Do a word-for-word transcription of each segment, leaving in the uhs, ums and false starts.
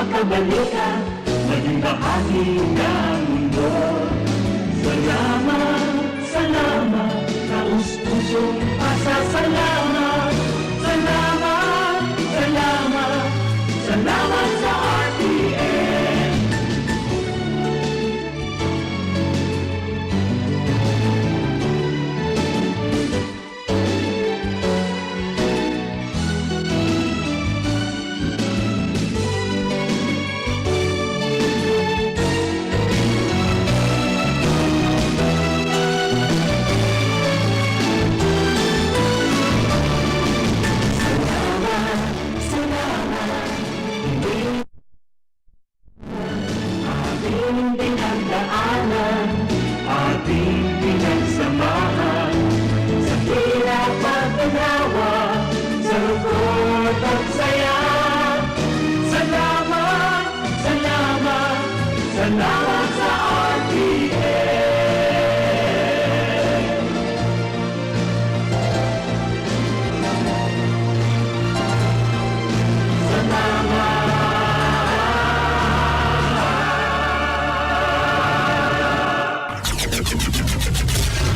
Kabalita, maging bahagi ng mundo. Salamat, salamat, taus-pusong pasasalamat. Salamat, salamat, salamat sa R T N. Ating pinagdaanan, ating pinagsamahan, sa hirap at ginhawa, sa lungkot at saya. Salamat, salamat, salamat sa R T N.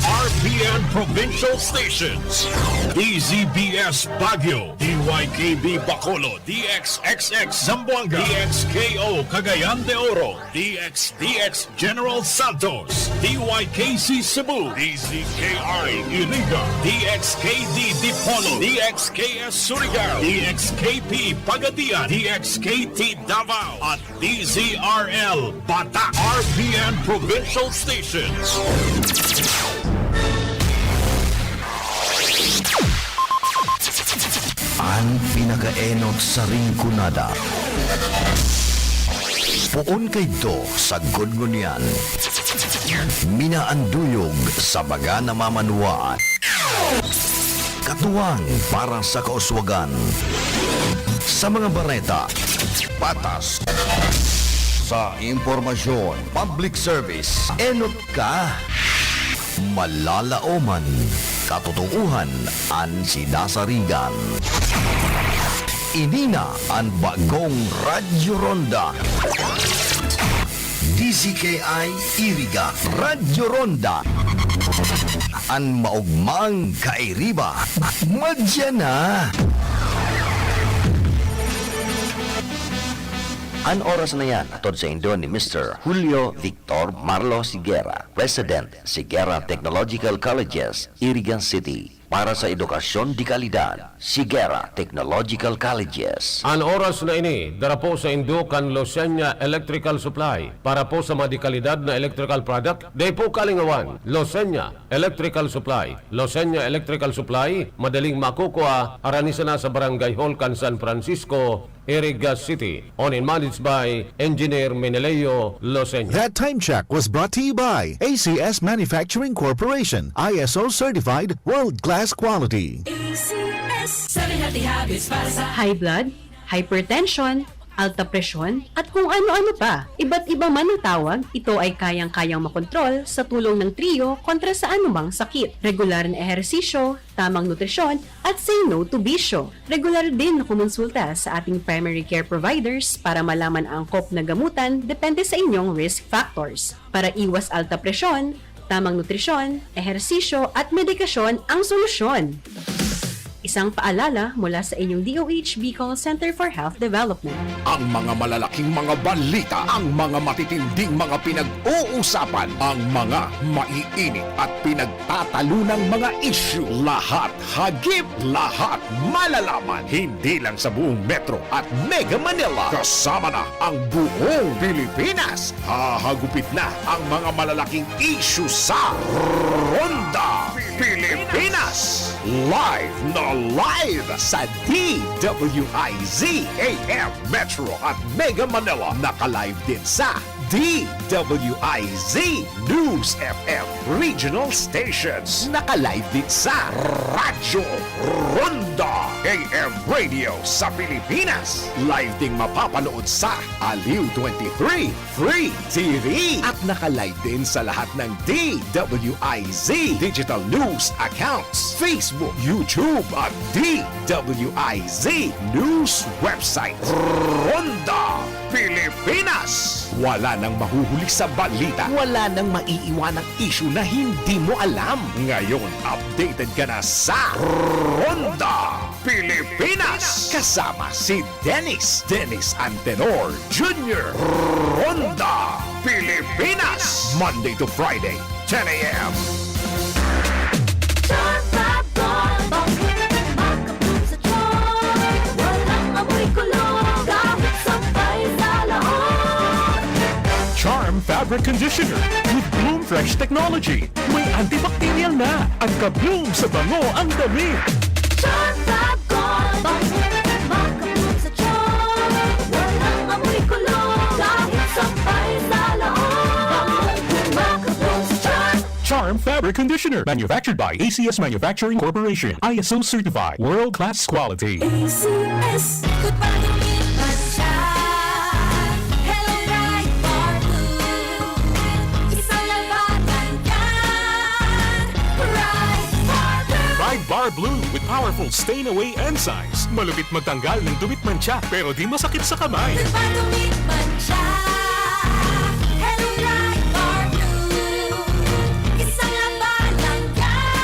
R P N Provincial Stations, D Z B S Baguio, D Y K B Bacolod, D X X X Zamboanga, D X K O Cagayan de Oro, D X D X General Santos, D Y K C Cebu, D Z K I Iriga, D X K D Dipolog, D X K S Surigao, D X K P Pagadian, D X K T Davao, at D Z R L Batak, R P N Provincial Stations. An pinakaenot sa Rinconada. Poon kaidto sagkod ngunyan. Minaanduyog sa mga namamanwaan. Katuwang para sa kauswagan. Sa mga bareta, patas. Sa impormasyon, public service, enot ka. Malalaoman, katotoohan an sinasarigan. Ini na an bagong Radyo Ronda. D Z K I Iriga, Radyo Ronda. An maogmang kairiba, madya na. An oras na yan, hatod saindo ni Mister Julio Victor Marlo Siguera, President, Siguera Technological Colleges, Iriga City. Para sa edukasyon de kalidad, Siguera Technological Colleges. An oras na ini, dara po saindo kan Losenya Electrical Supply. Para po sa mga de kalidad na electrical product, dai po kalingawan, Losenya Electrical Supply. Losenya Electrical Supply, madaling makukua, harani sana sa Barangay Hall kan San Francisco, Iriga City. Owned and managed by Engineer Meneleo Losenya. That time check was brought to you by A C S Manufacturing Corporation, I S O certified, world-class quality. A C S, seven healthy habits para sa high blood, hypertension, alta presyon, at kung ano-ano pa. Iba't iba man ang tawag, ito ay kayang-kayang makontrol sa tulong ng Trio kontra sa anumang sakit. Regular na ehersisyo, tamang nutrisyon, at say no to bisyo. Regular din na kumonsulta sa ating primary care providers para malaman ang angkop na gamutan depende sa inyong risk factors. Para iwas alta presyon, tamang nutrisyon, ehersisyo at medikasyon ang solusyon. Isang paalala mula sa inyong D O H Bicol Center for Health Development. Ang mga malalaking mga balita, ang mga matitinding mga pinag-uusapan, ang mga maiinit at pinagtatalunang mga isyu, lahat, hagip, lahat malalaman, hindi lang sa buong Metro at Mega Manila, kasama na ang buong Pilipinas. Hahagupit na ang mga malalaking isyu sa Ronda Pilipinas. Live na live sa D W I Z A M Metro at Mega Manila. Naka-live din sa D W I Z News F M Regional Stations. Naka-live din sa Radyo Ronda A M Radio sa Pilipinas. Live ding mapapanood sa Aliw twenty-three Free T V. At naka-live din sa lahat ng D W I Z digital news accounts, Facebook, YouTube, at D W I Z News website. Ronda Pilipinas! Wala nang mahuhuli sa balita. Wala nang maiiwanang isyu na hindi mo alam. Ngayon, updated ka na sa Ronda Pilipinas! Kasama si Dennis, Dennis Antenor Junior. Ronda Pilipinas! Monday to Friday, ten a.m. Charm Fab Gold, makabloom sa charm. Walang amoy kulo, kahit sampay sa laot. Charm Fabric Conditioner with Bloom Fresh Technology. May antibacterial na at ka-bloom sa bango ang damit. Charm Fab Gold, makabloom sa charm. Walang amoy kulo, kahit sampay sa laot. Makabloom sa charm. Charm Fabric Conditioner, manufactured by A C S Manufacturing Corporation, I S O certified, world class quality. A C S. Goodbye, goodbye, siya. Hello, Pride Bar Blue. Isang labanan yan. Pride Bar Blue. Pride Bar Blue with powerful stain away enzymes. Malupit magtanggal ng dumit mantsa, pero di masakit sa kamay. Goodbye, dumit mantsa. Hello, Pride Bar Blue. Isang labanan yan.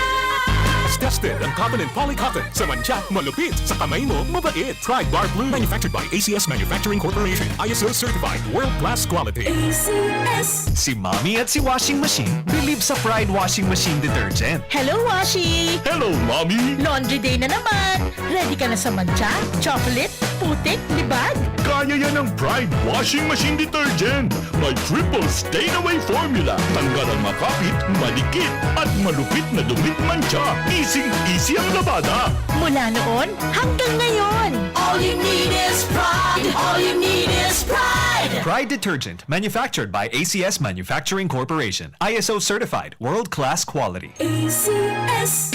Tested ang cotton and poly cotton. Sa mantsa, malupit. Sa kamay mo, mabait. Pride Bar Blue. Manufactured by A C S Manufacturing Corporation. I S O certified. World class quality. A C S. Si Mommy at si Washing Machine believe sa Pride Washing Machine Detergent. Hello, Washi! Hello, Mommy! Laundry day na naman! Ready ka na sa mantsa, chocolate, putik, libag? Kaya yan ng Pride Washing Machine Detergent! May triple stain away formula. Tanggal ang makapit, madikit, at malupit na dumit mantsa. Easy-easy ang labada. Mula noon hanggang ngayon. All you need is Pride. All you need is Pride. Pride Detergent, manufactured by A C S Manufacturing Corporation. I S O certified, world-class quality. A C S.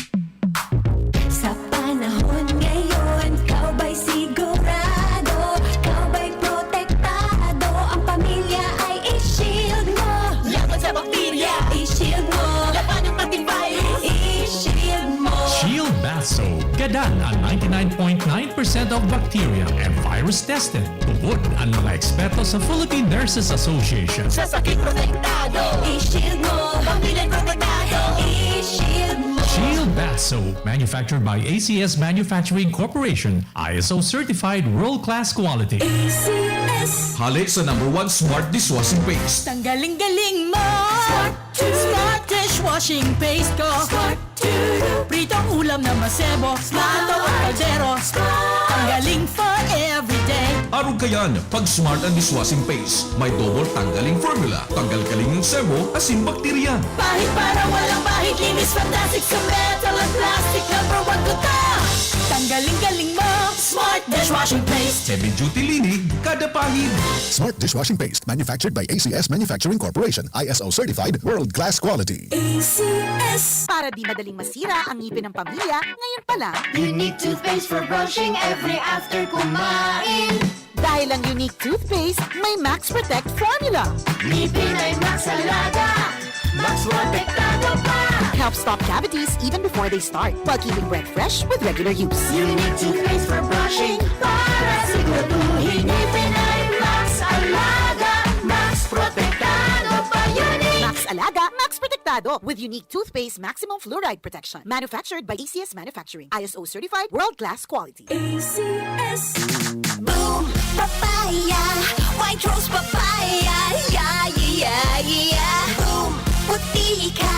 Sa panahon ngayon, ikaw ba'y sigurado? Ikaw ba'y protektado? Ang pamilya ay i-shield mo. Laban sa bakterya, i-shield mo. Laban ng antivirus, i-shield mo. Shield Bath Soap. Gadan ang ninety-nine point nine percent of bacteria and virus tested. Tubod ang mga eksperto sa Philippine Nurses Association. Sa sakit protektado, i-shield mo. Pamilya protektado, i-shield mo. Shield Bath Soap, manufactured by A C S Manufacturing Corporation, I S O certified world-class quality. A C S. Hale sa number one smart dishwashing paste. Tanggaling-galing mo! Smart! Smart dishwashing paste ko. Smart. Pritong ulam na masebo. Smart. Adobo at kaldero. Smart. Tanggaling for everyday. Arog kayan, pag Smart ang dishwashing paste. May double tanggaling formula. Tanggal kaling ng sebo, asin bakterya. Pahid para walang bahid. Linis fantastic sa metal at plastic. Number one ko to. Tanggaling-galing mo. Smart dishwashing paste. Heavy duty linig, kada pahid. Smart dishwashing paste. Manufactured by A C S Manufacturing Corporation. I S O certified, world-class quality. A C S. Para di madaling masira ang ngipin ng pamilya, ngayon pa lang. Unique toothpaste for brushing every after kumain. Dahil ang Unique Toothpaste may Max Protect Formula. Ngipin ay Max Alaga, Max Protektado pa. Helps stop cavities even before they start, while keeping breath fresh with regular use. Unique toothpaste for brushing para siguraduhin ngipin ay Max Alaga, Max Protektado pa. Unique! Max Alaga, Max Protektado with Unique Toothpaste Maximum Fluoride Protection. Manufactured by A C S Manufacturing. I S O certified, world-class quality. A C S. Boom! Papaya! White Rose Papaya! Yeah, yeah, yeah, yeah! Boom! Puti ka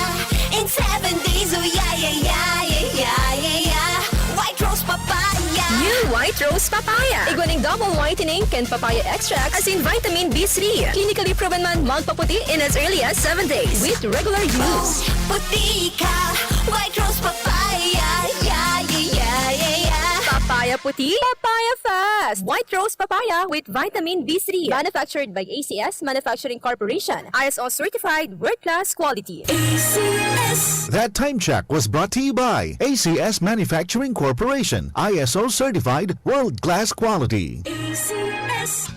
in seven days! Oh, yeah, yeah, yeah, yeah, yeah, yeah, yeah! White Rose Papaya! New White Rose Papaya! Igwa nin double whitening kan papaya extract asin vitamin B three. Clinically proven man magpaputi in as early as seven days with regular use. Puti ka! White Rose Papaya! Yeah, yeah, yeah, yeah, yeah! Papaya puti, papaya fast! White Rose Papaya with vitamin B three. Manufactured by A C S Manufacturing Corporation. I S O certified, world-class quality. A C S. That time check was brought to you by A C S Manufacturing Corporation. I S O certified, world-class quality. A C S.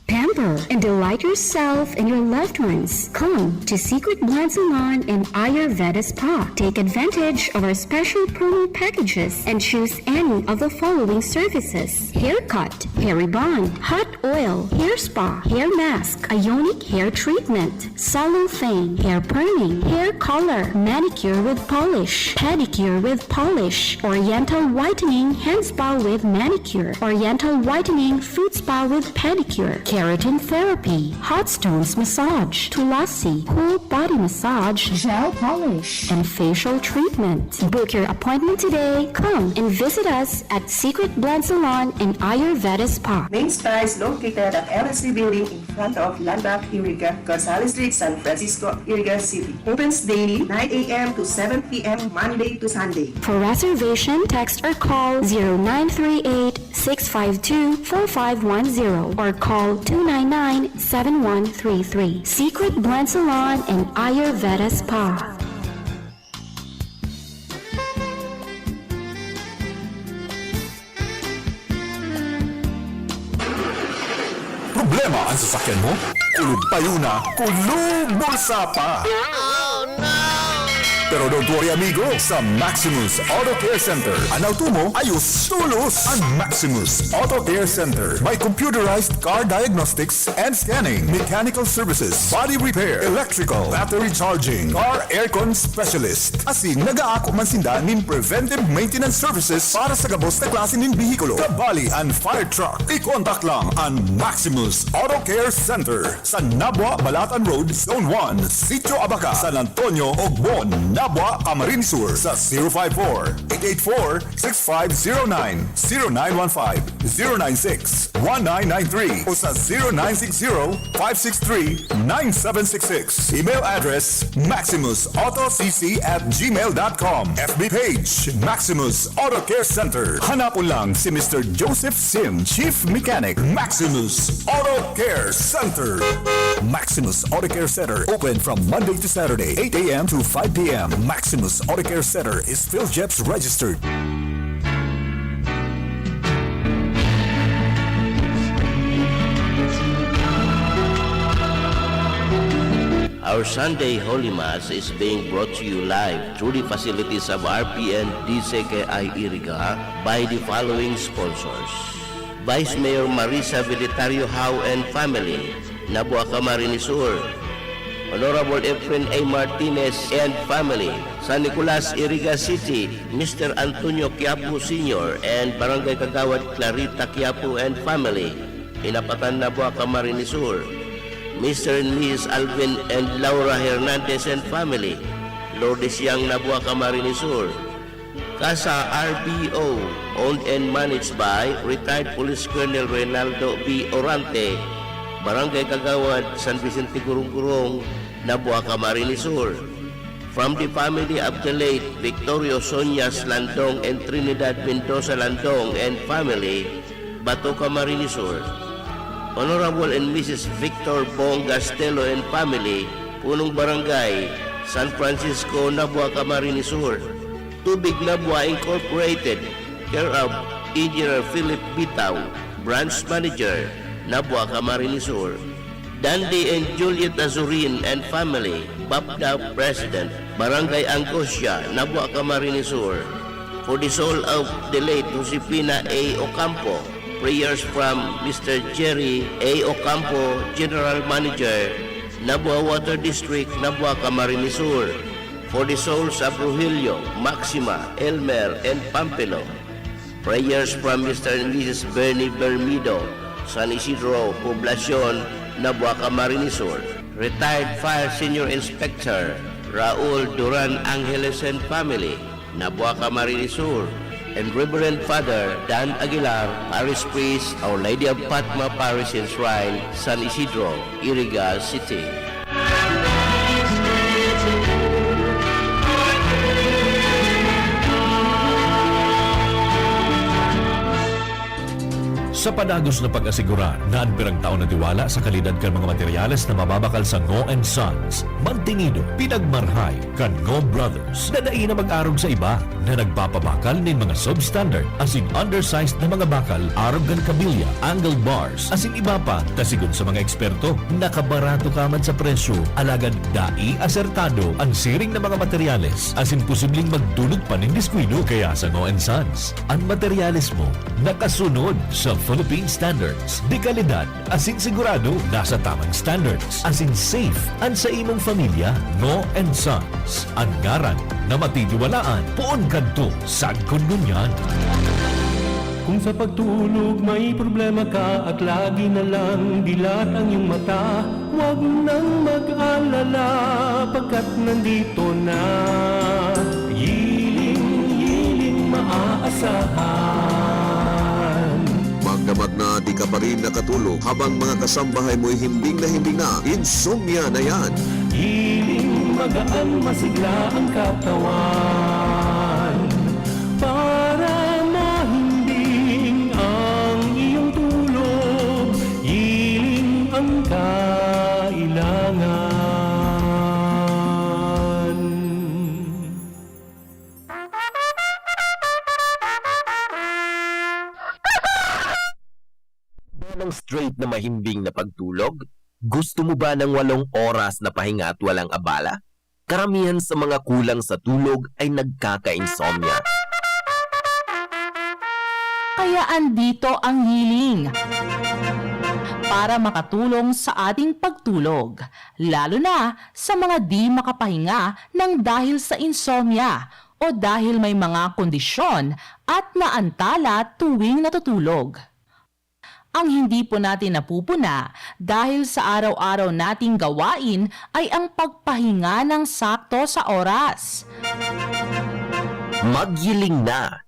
Pamper and delight yourself and your loved ones. Come to Secret Blend Salon and Ayurveda Spa. Take advantage of our special promo packages and choose any of the following services: haircut, hair rebond, hot oil, hair spa, hair mask, ionic hair treatment, salon thing, hair perming, hair color, manicure with polish, pedicure with polish, oriental whitening, hand spa with manicure, oriental whitening, foot spa with pedicure, keratin therapy, hot stones massage, tulasi, cool body massage, gel polish, and facial treatment. Book your appointment today. Come and visit us at Secret Blend Salon and Ayurveda Spa. Main Spa is located at L S C Building in front of Landmark Iriga, Gonzales Street, San Francisco, Iriga City. Opens daily, nine a m to seven p m, Monday to Sunday. For reservation, text or call zero nine three eight, six five two, four five one zero or call two nine nine, seven one three three. Secret Blend Salon and Ayurveda Spa. Problema ang sasakyan mo? Kulog payo na, kulog bulsa pa! Pero don't worry, amigo. Sa Maximus Auto Care Center, an auto mo ayos tolos. An Maximus Auto Care Center may computerized car diagnostics and scanning, mechanical services, body repair, electrical, battery charging, car aircon specialist. Asin nagaako man sinda nin preventive maintenance services para sa gabos na klase nin behikulo, kabali an fire truck. I-contact lang an Maximus Auto Care Center sa Nabua, Balatan Road, Zone one, Sitio Abaca, San Antonio, Ogbon, Nabua, Camarines Sur, sa zero five four, eight eight four, six five zero nine, zero nine one five, zero nine six, one nine nine three o sa zero nine six zero, five six three, nine seven six six. Email address, maximus auto c c at gmail dot com. F B page, Maximus Auto Care Center. Hanapon lang si Mister Joseph Sim, Chief Mechanic, Maximus Auto Care Center. Maximus Auto Care Center, open from Monday to Saturday, eight a m to five p m. Maximus Auto Care Center is PhilGEPS registered. Our Sunday Holy Mass is being brought to you live through the facilities of R P N D C K I Iriga by the following sponsors: Vice Mayor Marisa Velitario Howe and family, Nabua, Camarines Sur. Honorable Efren A. Martinez and family, San Nicolas, Iriga City, Mister Antonio Quiapo Senior and Barangay Kagawad Clarita Quiapo and family, Inapatan, Nabua, Camarines Sur. Mister and Missus Alvin and Laura Hernandez and family, Lourdes Yang, Nabua, Camarines Sur. Kasa R B O, owned and managed by retired Police Colonel Reynaldo B. Orante, Barangay Kagawad, San Vicente, Gurong-Gurong, Nabua, Camarines Sur. From the family of the late Victorio Soñas Landong and Trinidad Mendoza Landong and family, Bato, Camarines Sur. Honorable and Missus Victor Bong Gastelo and family, Punong Barangay, San Francisco, Nabua, Camarines Sur. Tubig Nabua Incorporated, care of Engineer Philip Bitao, Branch Manager, Nabua, Camarines Sur. Dandy and Juliet Azurin and family, BAPDA President, Barangay Angosia, Nabua, Camarines Sur. For the soul of the late Josefina A. Ocampo, prayers from Mister Jerry A. Ocampo, General Manager, Nabua Water District, Nabua, Camarines Sur. For the souls of Rogelio, Maxima, Elmer, and Pampilo, prayers from Mister and Missus Bernie Bermido, San Isidro Poblacion, Nabua, Camarines Sur. Retired Fire Senior Inspector Raul Duran Angeles and family, Nabua, Camarines Sur. And Reverend Father Dan Aguilar, Parish Priest, Our Lady of Fatma Parish and Shrine, San Isidro, Iriga City. Sa padagos na pag-asigurar na an pirang taon na tiwala sa kalidad kan mga materyales na mababakal sa Ngo and Sons, mantinido, pinagmarhay kan Ngo Brothers na dai na mag-arog sa iba na nagpapabakal nin mga substandard asin undersized na mga bakal arog kan kabilya, angle bars, asin iba pa, ta sigon sa mga eksperto, nakabarato ka man sa presyo, alagad dai asertado an siring na mga materyales asin posibleng magdulot pa nin diskuido. Kaya sa Ngo and Sons, an materyales mo nakasunod sa Philippine Standards, de kalidad asin sigurado nasa tamang standards, asin safe an sa imong familya. Ngo and Sons, an ngaran na matitiwalaan poon kadto sagkod ngunyan. Kung sa pagtulog may problema ka at lagi na lang dilat ang iyong mata, huwag nang mag-alala, pagkat nandito na Yiling, Yiling maaasahan. Magdamat na di ka pa rin nakatulog habang mga kasambahay mo'y himbing na himbing na, insomnia na yan. Yiling, magaan, masigla ang katawan. Para mahimbing ang iyong tulog, Yiling ang kailangan. Ba ng straight na mahimbing na pagtulog? Gusto mo ba ng walong oras na pahinga at walang abala? Karamihan sa mga kulang sa tulog ay nagkaka-insomnia. Kaya andito ang Yiling para makatulong sa ating pagtulog, lalo na sa mga di makapahinga ng dahil sa insomnia o dahil may mga kondisyon at naantala tuwing natutulog. Ang hindi po natin napupuna dahil sa araw-araw nating gawain ay ang pagpahinga ng sakto sa oras. Magyiling na.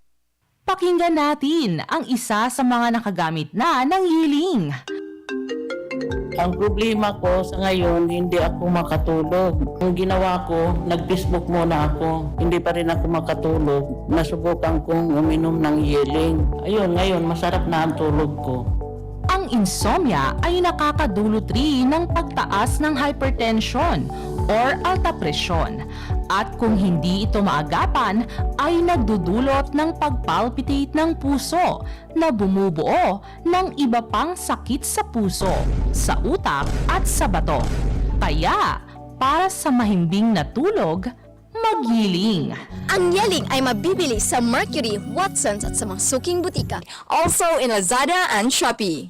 Pakinggan natin ang isa sa mga nakagamit na ng Yiling. Ang problema ko sa ngayon, hindi ako makatulog. Ang ginawa ko, nag-Facebook muna ako. Hindi pa rin ako makatulog. Nasubukan kong uminom ng Yiling. Ayun, ngayon, masarap na ang tulog ko. Ang insomnia ay nakakadulot rin ng pagtaas ng hypertension or alta presyon. At kung hindi ito maagapan, ay nagdudulot ng pagpalpitate ng puso na bumubuo ng iba pang sakit sa puso, sa utak at sa bato. Kaya, para sa mahimbing na tulog, magyiling. Ang Yiling ay mabibili sa Mercury, Watsons at sa mga suking butika. Also in Lazada and Shopee.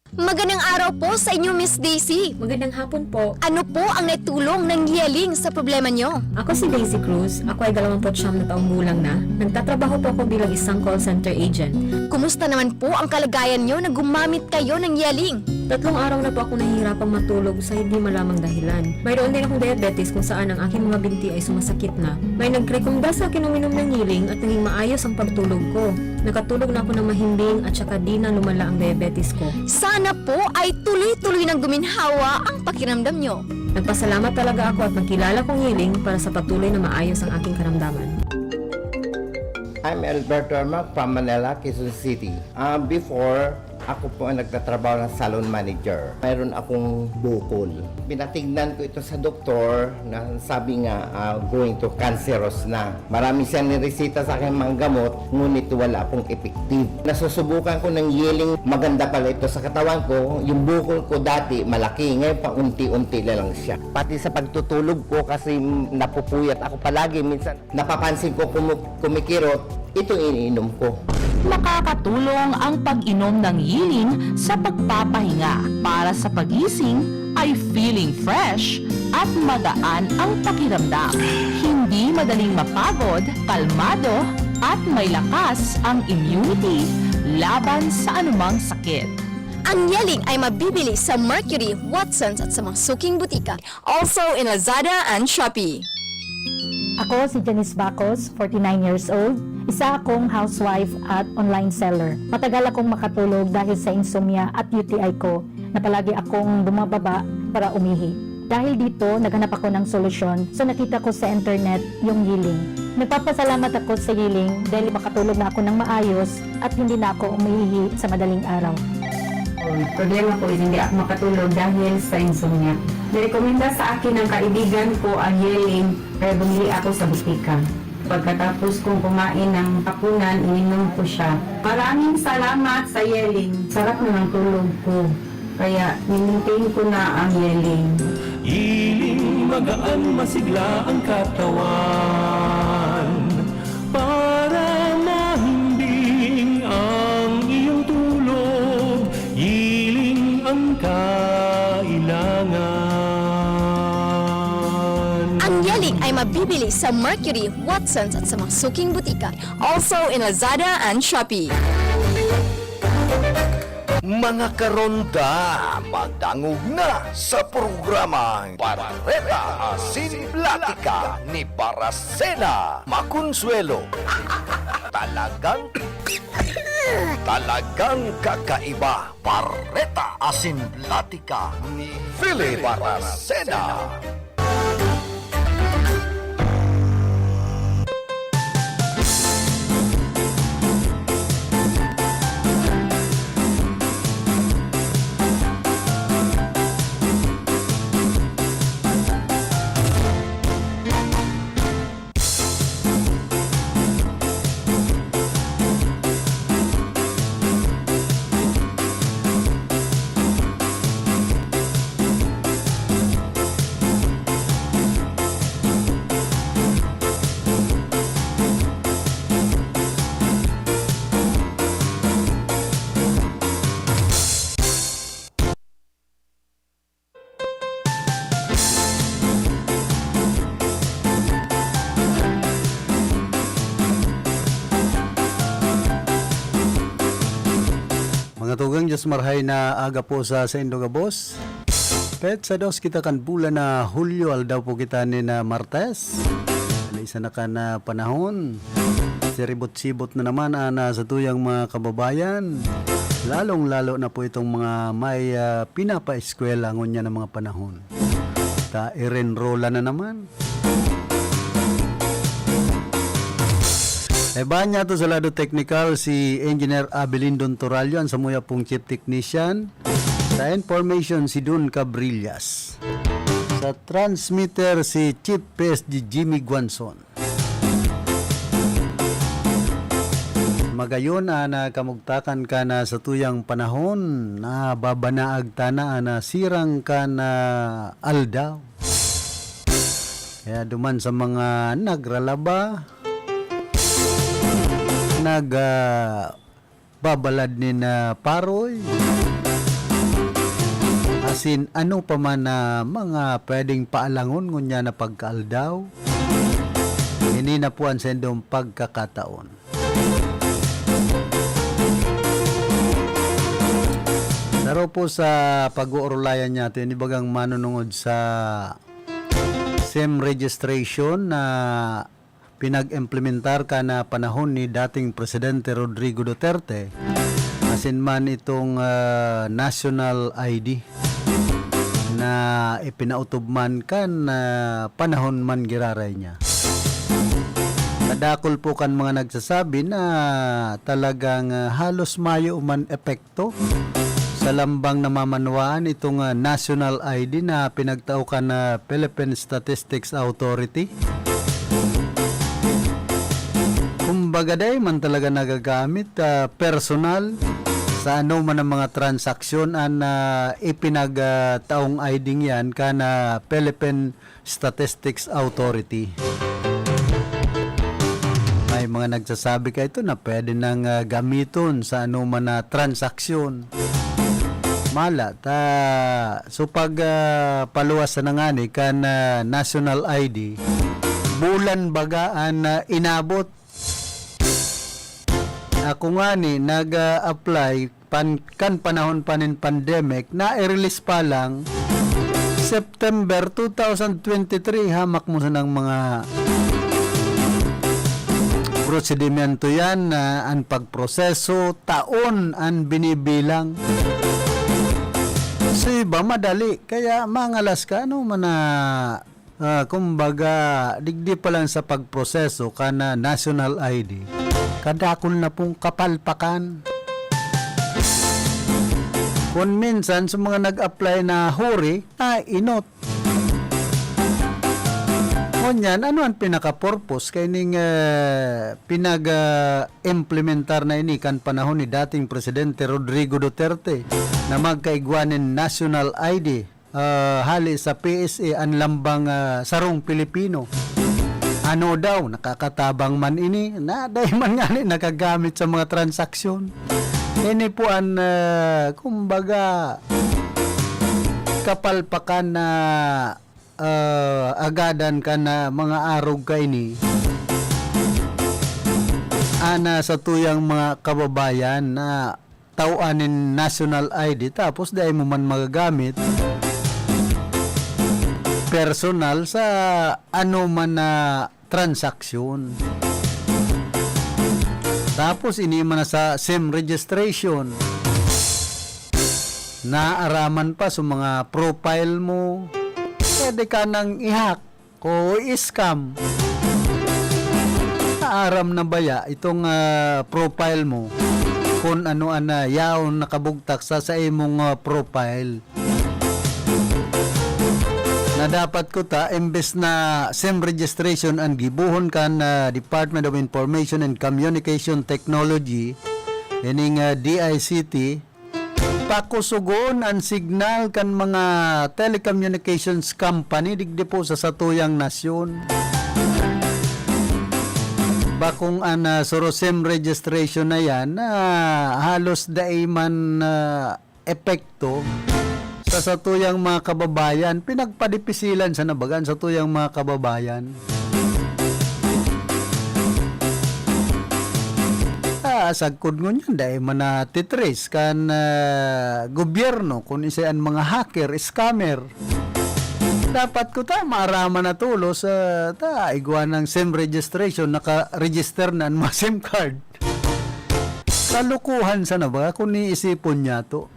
Magandang araw po sa inyo, Miss Daisy. Magandang hapon po. Ano po ang naitulong ng Yiling sa problema nyo? Ako si Daisy Cruz. Ako ay dalawampu't siyam na taong gulang na. Nagtatrabaho po ako bilang isang call center agent. Kumusta naman po ang kalagayan nyo na gumamit kayo ng Yiling? Tatlong araw na po ako nahihirapang matulog sa hindi malamang dahilan. Mayroon din akong diabetes kung saan ang aking mga binti ay sumasakit na. May nagrekomenda sa akin uminom ng Yiling at naging maayos ang pagtulog ko. Nakatulog na ako ng mahimbing at saka di na lumala ang diabetes ko. Sana po ay tuloy-tuloy nang guminhawa ang pakiramdam nyo. Nagpasalamat talaga ako at nagkilala kong Yiling para sa patuloy na maayos ang aking karamdaman. I'm Alberto Armac from Manila, Quezon City. Ah, before, ako po ang nagtatrabaho ng salon manager. Mayroon akong bukol. Pinatignan ko ito sa doktor na sabi nga, ah, going to cancerous na. Marami siyang niresita sa akin mga gamot, ngunit wala pong effective. Nasusubukan ko ng Yiling, maganda pala ito sa katawan ko. Yung bukol ko dati, malaki. Ngayon, paunti-unti na lang siya. Pati sa pagtutulog ko, kasi napupuyat ako palagi. Minsan, napapansin ko kumu- kumikirot, ito iniinom ko. Makakatulong ang pag-inom ng Yiling sa pagpapahinga. Para sa pagising ay feeling fresh at magaan ang pakiramdam. Hindi madaling mapagod, kalmado, at may lakas ang immunity laban sa anumang sakit. Ang Yiling ay mabibili sa Mercury, Watsons at sa mga suking butika. Also in Lazada and Shopee. Ako si Janice Bacos, forty-nine years old. Isa akong housewife at online seller. Matagal akong makatulog dahil sa insomnia at U T I ko na palagi akong bumababa para umihi. Dahil dito, naghanap ako ng solusyon, so nakita ko sa internet yung Yiling. Nagpapasalamat ako sa Yeling dahil makatulog na ako ng maayos at hindi na ako umiihi sa madaling araw. Ang problema ko is hindi ako makatulog dahil sa insomnia. Nirekomenda sa akin ng kaibigan ko ang Yeling, kaya bumili ako sa butika. Pagkatapos kong kumain ng hapunan, ininom ko siya. Maraming salamat sa Yeling. Sarap na ng tulog ko. Kaya, minintindi ko na ang Yeling. Yeling, magaan, masigla ang katawan. Para mahimbing ang iyong tulog, Yeling ang kailangan. Ang Yeling ay mabibili sa Mercury, Watsons at sa mga suking butika. Also in Lazada and Shopee. Mga karonda, madangog na sa programang Bareta Asin Platika ni Baracena Maconsuelo. Talagang, talagang kakaiba. Bareta Asin Platika ni Philip Baracena. Mga tugang, Diyos marhay na aga po sa saindo gabos. Petsa dos kita kan bulan na Hulyo, aldaw po kita ni na Martes. Sa isa na kan, ah, panahon, siribot-sibot na naman an, ah, satuyang mga kababayan, lalong-lalo na po itong mga may, ah, pinapaeskwela ngunyan ng mga panahon. Ta, irenrola na naman. Kaibahan niya to sa lado teknikal, si Engineer Abelindon Torallo, an samuya pong chief technician. Sa information, si Don Cabrillas. Sa transmitter, si Chief P S D Jimmy Guanzon. Magayon an, ah, kamugtakan kan, ah, satuyang panahon, nababanaag ta na an, ah, sirang kan, ah, aldaw. Kaya duman sa mga nagralaba, nag, ah, babalad nin, ah, paroy, asin ano pa man na mga pwedeng paalangon ngunyan na pagkaaldaw, ini na po an saindong pagkakataon. Saro po sa pag-uurulayan niya, ito yung ibagang manunungod sa SIM registration na pinag-implementar kan, ah, panahon ni dating Presidente Rodrigo Duterte, asin man itong, ah, national I D na ipinautob man kan, ah, panahon man giraray niya. Kadakul po kan mga nagsasabi na talagang, ah, halos mayo man epekto sa lambang namamanwaan itong, ah, national I D na pinagtao kan, ah, Philippine Statistics Authority. Kumbaga, dai man talaga nagagamit, ah, personal sa ano man ang mga transaksyon an, ah, ipinag, ah, taong I D yan kan, ah, Philippine Statistics Authority. May mga nagsasabi ka ito na pwede nang, ah, gamiton sa ano man na transaksyon. Mala ta, so pag, ah, paluwas na ngani kan, ah, national I D, bulan baga an, ah, inabot. Ako ngani nag, ah, apply pan-, kan panahon pa nin pandemic, na-release pa lang September two thousand twenty-three, hamak mo sanang mga prosedimento yan na an pagproseso, taon an binibilang. Sa iba, madali. Kaya mangalas ka, ano man na Ah, kumbaga, digdi pa lang sa pagproseso kan, ah, national I D, kadakul na pong kapalpakan. Kung minsan, sa mga nag-apply na huri, ah, inot. Ngunyan, ano ang pinaka-purpose kaining, ah, pinag, ah, implementar na ini kan panahon ni dating Presidente Rodrigo Duterte na magkaigwa nin national I D? Ah, hali sa P S A an lambang, ah, sarong Pilipino. Ano daw, nakakatabang man ini? Na, dai man ngani nakagamit sa mga transaksyon. Ini po an, ah, kumbaga, kapalpakan na, ah, agadan kan, ah, mga arog kaini. Ana sa tuyang mga kababayan na tao-an nin national I D, tapos dai mo man magagamit personal sa anoman na transaksyon. Tapos ini man na sa SIM registration, naaraman pa sa mga profile mo, pwede ka nang i-hack. Ko i-scam. Naaram na baya itong, ah, profile mo, kun ano an, ah, yaon nakabugtak sa, sa imong, ah, profile? Na dapat kuta, imbes na SIM registration an gibohon kan, ah, Department of Information and Communication Technology, ining, ah, D I C T, pakusugon an signal kan mga telecommunications company digdi po sa satuyang nasyon. Bakong an, ah, SIM registration na yan, ah, halos dai man, ah, epekto sa satuyang mga kababayan. Pinagpadipisilan sana baga an satuyang mga kababayan. Ah, sagkod ngunyan, dai man natitrace kan, ah, gobyerno kun isay an mga hacker, scammer. Dapat kuta maaraman na tolos, ah, ta igwa nang SIM registration, naka-register na an mga SIM card. Kalokohan sana baga kun iisipon niyato.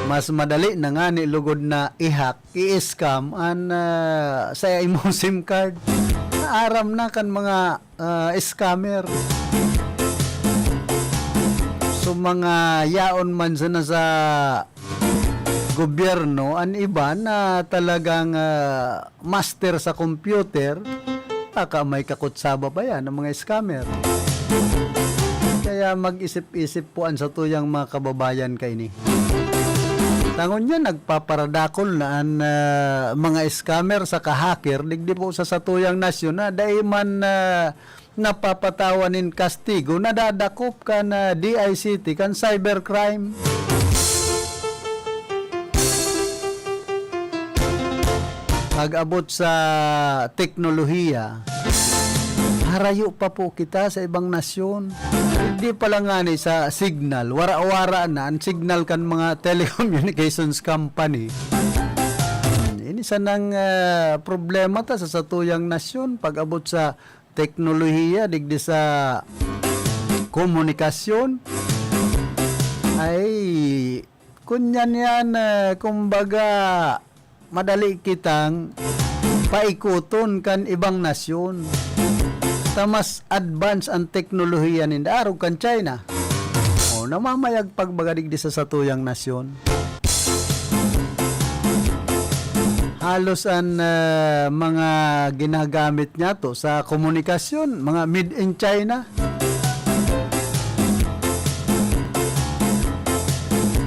Mas madali na ngani lugod na i-hack, i-scam an, ah, sa imong SIM card. Aram na kan mga, ah, scammer. So, mga yaon man sana sa gobyerno, an iba na talagang, ah, master sa computer, baka may kakutsaba pa yan ang mga scammer. Kaya mag-isip-isip po an satuyang mga kababayan kaini. Tangon niya, nagpaparadakol na an, ah, mga scammer saka hacker digdi po sa satuyang nasyon na dai man, ah, napapatawan nin kastigo, nadadakop kan, ah, D I C T, kan cybercrime. Pag-abot sa teknolohiya, harayo pa po kita sa ibang nasyon. Hindi pa lang ngani sa signal, wara-wara na an signal kan mga telecommunications company. Ini sanang, ah, problema ta sa satuyang nasyon pag-abot sa teknolohiya, digdi sa komunikasyon, ay, kunyan yan, eh, kumbaga, madali kitang paikuton kan ibang nasyon. Ta mas advance an teknolohiya ninda, arog kan China. O, namamayag pagbaga digdi sa satuyang nasyon. Halos an, ah, mga ginagamit niyato sa komunikasyon, mga made in China.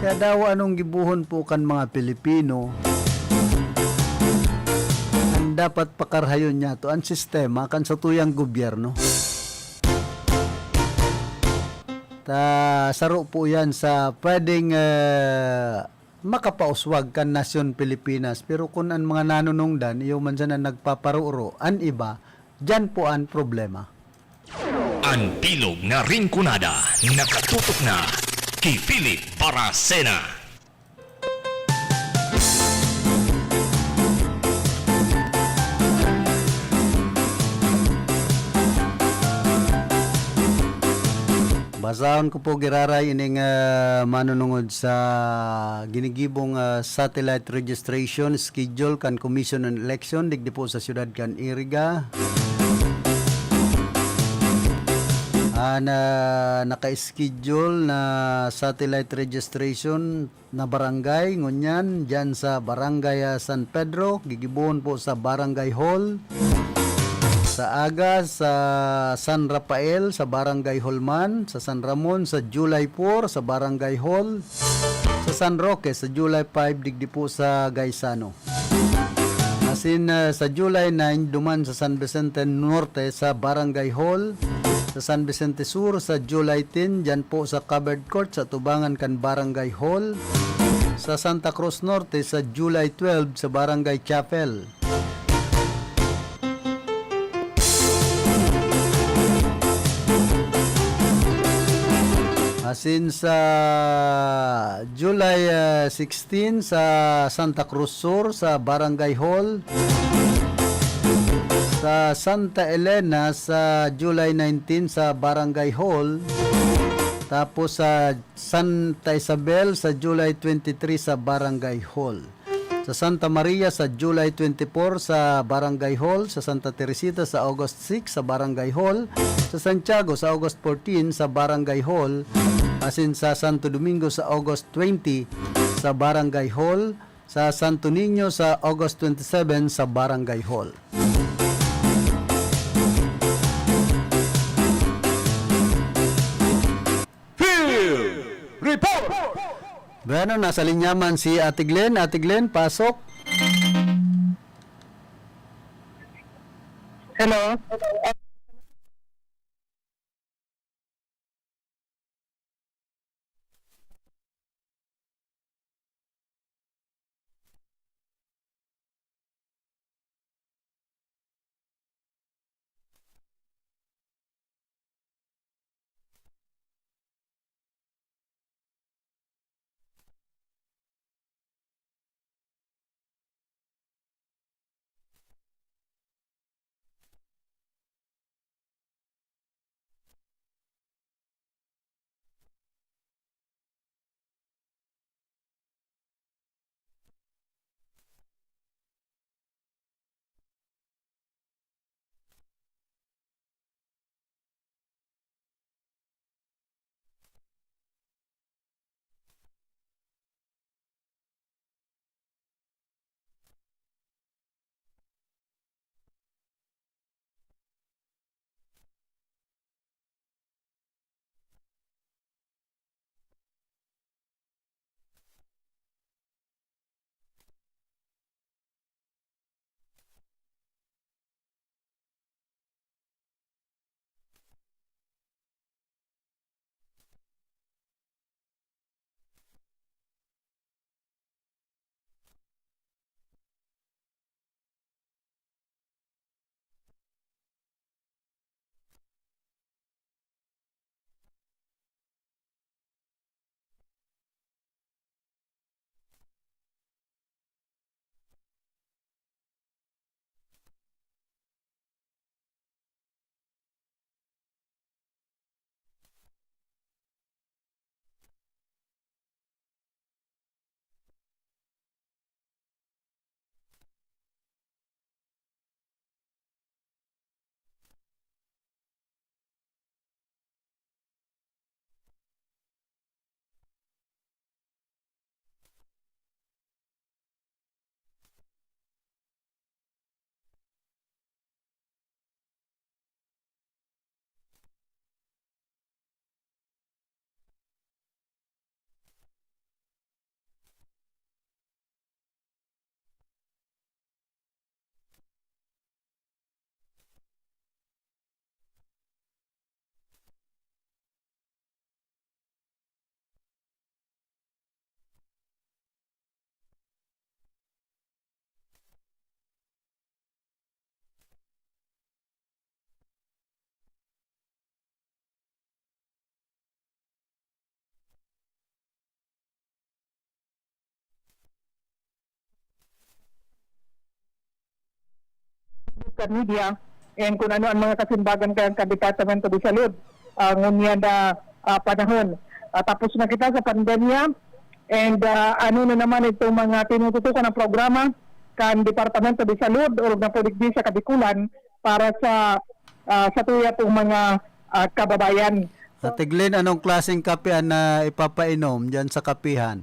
Kaya daw anong gibohon po kan mga Pilipino, an dapat pakarhayon niyato, an sistema kan satuyang gobyerno. Ta, saro po yan sa pwedeng, ah, makapauswag kan nasyon Pilipinas. Pero kun an mga nanunungdan, iyo man sana nagpaparuro, an iba, diyan po an problema. An bilog na Rinconada, nakatutok na ki Philip Baracena. Basahon ko po giraray ining, ah, manunungod sa ginigibong, ah, satellite registration schedule kan Commission on Election digdi po sa siyudad kan Iriga. An, ah, naka-schedule na satellite registration na barangay, ngunyan, diyan sa Barangay, ah, San Pedro, gigibohon po sa Barangay Hall. Sa aga, sa San Rafael, sa Barangay Hall man. Sa San Ramon, sa July four, sa Barangay Hall. Sa San Roque, sa July five, digdi po sa Gaisano. Asin, ah, sa July nine, duman sa San Vicente Norte, sa Barangay Hall. Sa San Vicente Sur, sa July ten, diyan po sa covered court, sa tubangan kan Barangay Hall. Sa Santa Cruz Norte, sa July twelve, sa Barangay Chapel. Asin sa July, ah, sixteen, sa Santa Cruz Sur, sa Barangay Hall. Sa Santa Elena, sa July nineteen, sa Barangay Hall. Tapos sa Santa Isabel, sa July twenty-three, sa Barangay Hall. Sa Santa Maria, sa July twenty-four, sa Barangay Hall. Sa Santa Teresita, sa August six, sa Barangay Hall. Sa Santiago, sa August fourteen, sa Barangay Hall. Asin sa Santo Domingo, sa August twenty, sa Barangay Hall. Sa Santo Niño, sa August twenty-seven, sa Barangay Hall. Field Report! Bueno, nasa linya man si Ate Glenn. Ate Glenn, pasok. Hello? Sa media, and kung ano ang mga kasimbagan kan, kan Departamento de Salud. Ah, ngunyan na ah, panahon. Ah, tapos na kita sa pandemya, and, ah, ano na naman itong mga tinututukan ng programa kan Departamento de Salud, orog na po digdi sa Kabikulan, para sa, ah, sa tuya pong mga, ah, kababayan. So, Ate Glenn, anong klaseng kape an, ah, ipapainom diyan sa kapihan?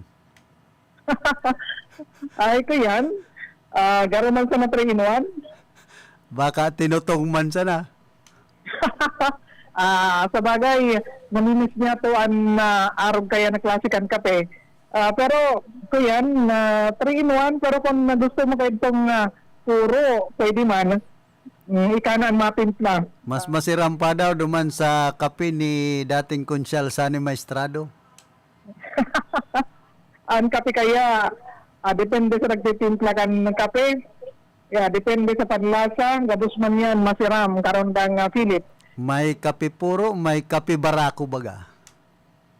Ay, ko yan. Ah, garo man sa na three in one. Baka tinutong man sana. Ah, sa bagay, namimiss niya to an, ah, arog kaya na klase kan kape. Ah, pero, ko yan, na three in one, pero kung na gusto mo kayo itong, ah, puro, pwede man. Mm, ika na ang matimpla. Mas masiram pa daw duman sa kape ni dating Konsyal Sonny Maestrado. Ang kape kaya, ah, depende sa nagtitimpla kan kape. Yeah, depende sa panlasa. Gabos man yan, masiram, karon dang, ah, Philip. May kape puro, may kape barako baga.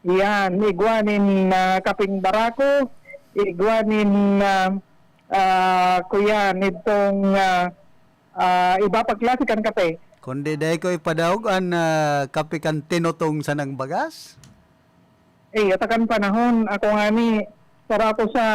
Yan, igwa nin, ah, kapeng barako, igwa nin, ah, ah, kuya, nitong, ah, ah, iba pag klase kan kape. Kundi dai ko ipadaog an, ah, kape kan tinutong sanang bagas? Eh, atakan panahon. Ako ngani, pero ako sa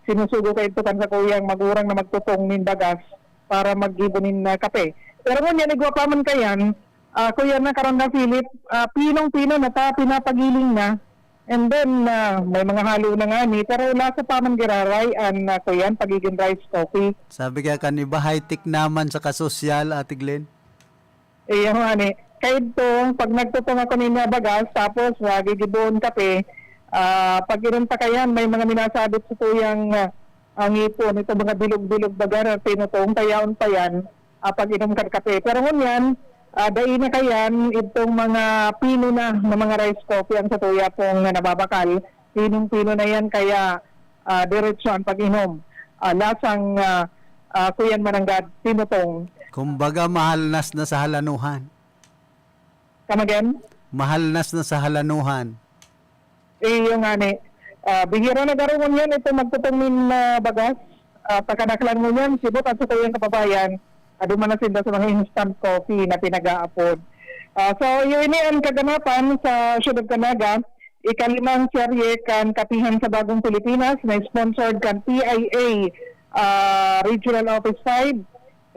sinusugo kay ito kan sa kuyang magurang na magtutong nin bagas para maggibo nin, ah, kape. Pero ngunyan, igwa pa man kayan, ah, kuya na karon na Philip, ah, pinong-pino na ta, pinapagiling na. And then, ah, may mga halo na ngani, pero lasa pa man giraray an, ah, kuyan, pagiging rice coffee. Sabi kaya kan iba, high-tech naman sa kasosyal, Ate Glenn. Iyo nga ni. Kaidto, pag nagtutong ako nin bagas, tapos nagigiboon kape, ah, pag inom ta kayan, may mga minasabit sa tuyang, ah, ang ngipon. Ito mga bilog-bilog baga na tinutong, kayaon pa yan, ah, pag inom kan kape. Pero ngunyan, ah, dai na kayan, itong mga pino na, na mga rice coffee ang sa tuya pong nababakal. Pinong-pino na yan, kaya, ah, diretso ang pag-inom. Ah, lasang, ah, ah, kuyan mananggad, tinutong. Kumbaga, mahalnas na sa halanuhan. Come again? Mahalnas na sa halanuhan. Iyo nga ni. Ah, bihira na garo ngunyan ito magtutong nin, ah, bagas. Ah, pagkadaklan ngunyan, sibot at sa tuyang kababayan, adu man na sinda sa mga instant coffee na pinag-aapod. Ah, so, iyo ini ang kaganapan sa Siyudad kan Naga, ikalimang serye kan Kapihan sa Bagong Pilipinas na sponsored kan P I A, ah, Regional Office five.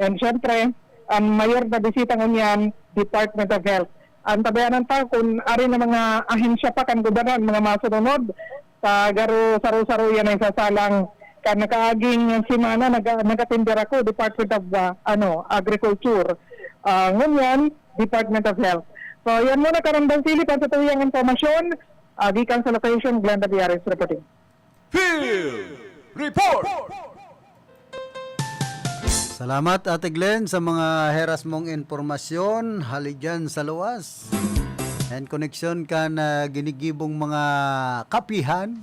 And syempre, ang mayor na bisita ngunyan, Department of Health. Ang tabayanan ta, kung ari na mga ahensya pa kan gobyerno, ang mga masunod, sa garo, saro-saro yan ay sasalang. Kan nakaaging semana, naga-, nagatinder ako, Department of, ah, ano, Agriculture. Ah, ngunyan, Department of Health. So, yan muna, Karambang Philip, ang sa tuyang impormasyon, ah, gikan sa location, Glenda Diares reporting. Field Report! Salamat, Ate Glenn, sa mga heras mong impormasyon, hali dyan sa luwas. And koneksyon kan, ah, ginigibong mga kapihan,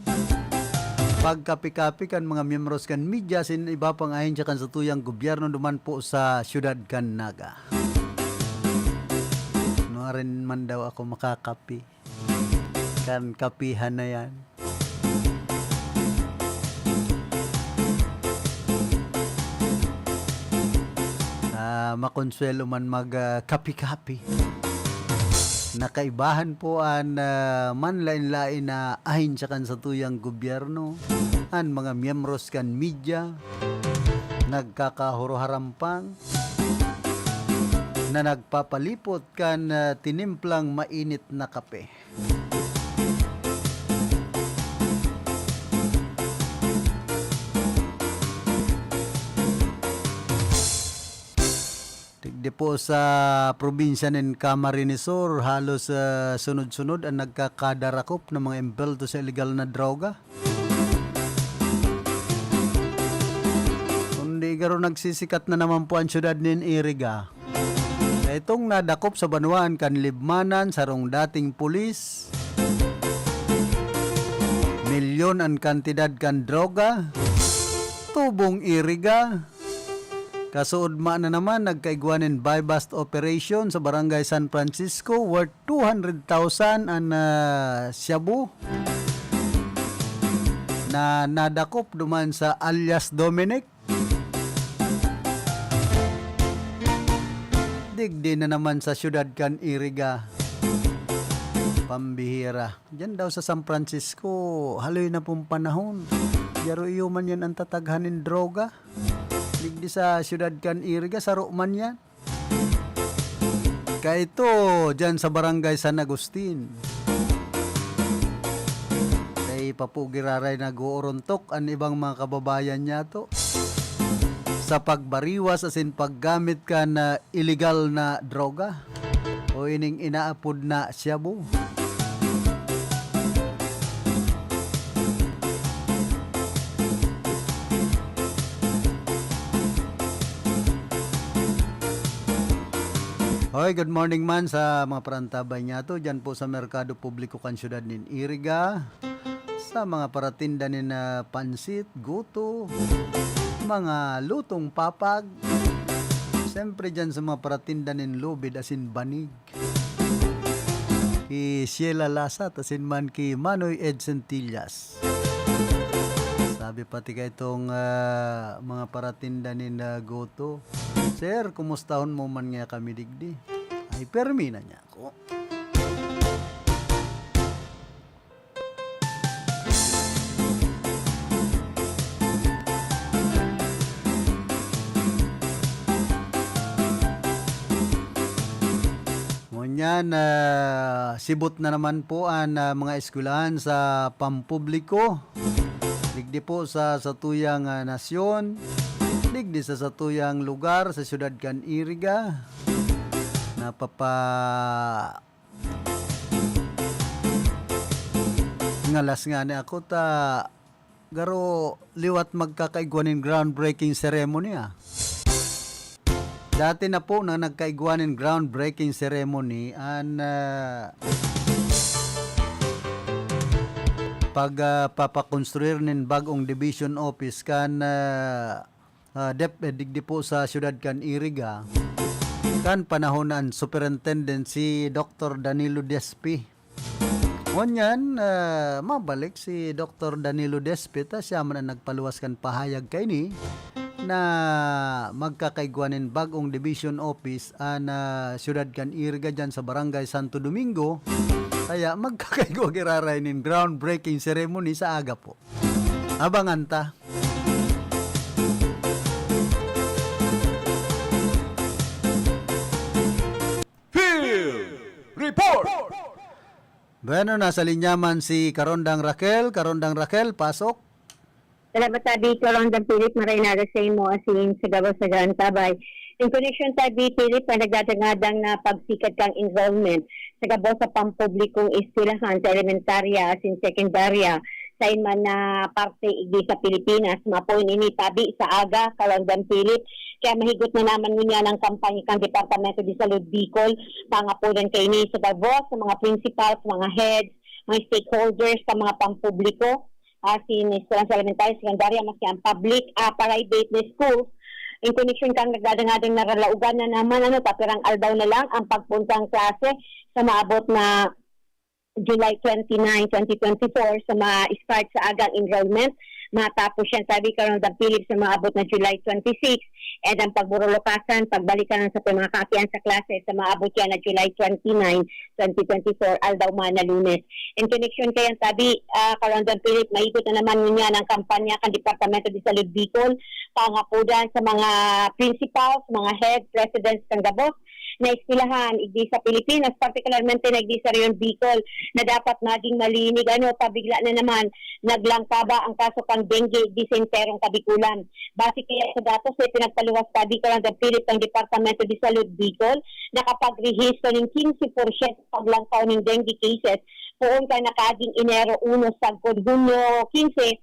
pagkapi-kapi kan mga miyembros kan media, sin iba pang ahensya kan satuyang gobyerno duman po sa siyudad kan Naga. Nuarin man daw ako makakapi kan kapihan na yan. Ah, makonsuelo man mag, ah, kapi-kapi. Nakaibahan po an, ah, manlain-lain na ahensya kan satuyang gobyerno, an mga miyembros kan media, nagkakahuruharampang na nagpapalipot kan, ah, tinimplang mainit na kape. Digdi po sa probinsya nin Camarines Sur, halos, ah, sunod-sunod ang nagkakadarakop na mga embelto sa iligal na droga. Kundi garo nagsisikat na naman po ang siyudad nin Iriga. Sa itong nadakop sa banwaan kan Libmanan, sarong dating pulis, milyon an kantidad kan droga, tubong Iriga. Kasuodma na naman, nagkaigwa nin buy-bust operation sa Barangay San Francisco, worth two hundred thousand an, ah, shabu na nadakop duman sa alias Dominic. Digdi na naman sa siyudad kan Iriga. Pambihira. Diyan daw sa San Francisco, haloy na pong panahon. Yaro iyo man yan ang tataghan nin droga. Digdi sa siyudad kan Iriga, saro man yan. Kaito, diyan sa Barangay San Agustin. Kay papo giraray nag-uurontok an ibang mga kababayan niyato sa pagbariwas asin paggamit kan, ah, iligal na droga o ining inaapod na shabu. Hoy, good morning man sa mga parantabay niyato diyan po sa Merkado Publiko kan Siyudad nin Iriga, sa mga paratinda nin, ah, pansit, guto, mga lutong papag, siyempre diyan sa mga paratinda nin lubid asin banig. Ki Sheila Lasat asin man ki Manoy Ed Centillas. Sabi pati kaitong, ah, mga paratinda nin, ah, guto, "Sir, kumustahon mo man nga kami digdi?" Ay, permi na niya ako. Ngunyan, ah, sibot na naman po an, ah, mga eskwelahan sa pampubliko. Digdi po sa satuyang, ah, nasyon, digdi sa satuyang lugar, sa siyudad kan Iriga. Napapa-, ngalas ngani ako ta garo liwat magkakaigwa nin groundbreaking ceremony, ah. Dati na po na nagkaigwa nin groundbreaking ceremony an, ah, pag, ah, papakonstruir nin bag-ong division office kan, ah, ah, DepEd digdi po sa siyudad kan Iriga, kan panahon na an superintendent si Doktor Danilo Despi. Ngunyan, ah, mabalik si Doktor Danilo Despi ta siya man an nagpaluwas kan pahayag kaini na magkakaigwa nin bag-ong division office an, ah, siyudad kan Iriga diyan sa Barangay Santo Domingo. Kaya magkakaigwa giraray nin groundbreaking ceremony sa aga po. Abangan ta. Field Report! Bueno, nasa linya man si Karondang Raquel. Karondang Raquel, pasok. Salamat, Abi. Karondang Philip, maray na alas sa imo, asin sa gabos sa Gran Tabay. In connection, Abi Philip, ang nagdadangadang na pagsikad kang enrollment sa gabos sa pampublikong eskwelahan sa elementarya asin sekundarya sa iman na parte igdi sa Pilipinas. Mapoon ini tabi sa aga, Karondang Philip. Kaya mahigot na naman ngunyan ang kampanya kan Departamento de Salud Bicol. Pangapodan kaini sa gabos, sa mga principals, mga heads, mga stakeholders, sa mga pampubliko, asin eskwelahan sa elementarya, sekundarya, maski ang public, ah, private na schools. In connection kang nagdadangadang naralaogan na naman, ano, tapirang aldaw na lang ang pagpunta ang klase sa maabot na July twenty-nine, twenty twenty-four, sa ma-start sa agang enrollment. Matapos yan, sabi, Karondang Philip, sa maabot na July twenty-six. And ang pagburulukasan, pagbalikan sa mga kaakian sa klase sa maabot yan na July twenty-nine, twenty twenty-four, aldaw man na Lunes. In connection kayan, sabi, ah, Karondang Philip, mahigot na naman ngunyan ang kampanya kan Departamento de Salud Bicol, pangapodan sa mga principals, mga head, presidents kan gabos na eskwelahan igdi sa Pilipinas, partikularmente na igdi sa Rehiyon Bicol, na dapat maging malinig, ano, pabigla na naman naglangkaba ang kaso kan dengue igdi sa enterong Kabikulan. Base kaya sa datos na ipinagpaluwas, sabi, Karondang Philip, kan Departamento de Salud Bicol, nakapagrehistro nin quince por ciento paglangkaw nin dengue cases poon kan nakaaging Enero uno sagkod Hunyo quince,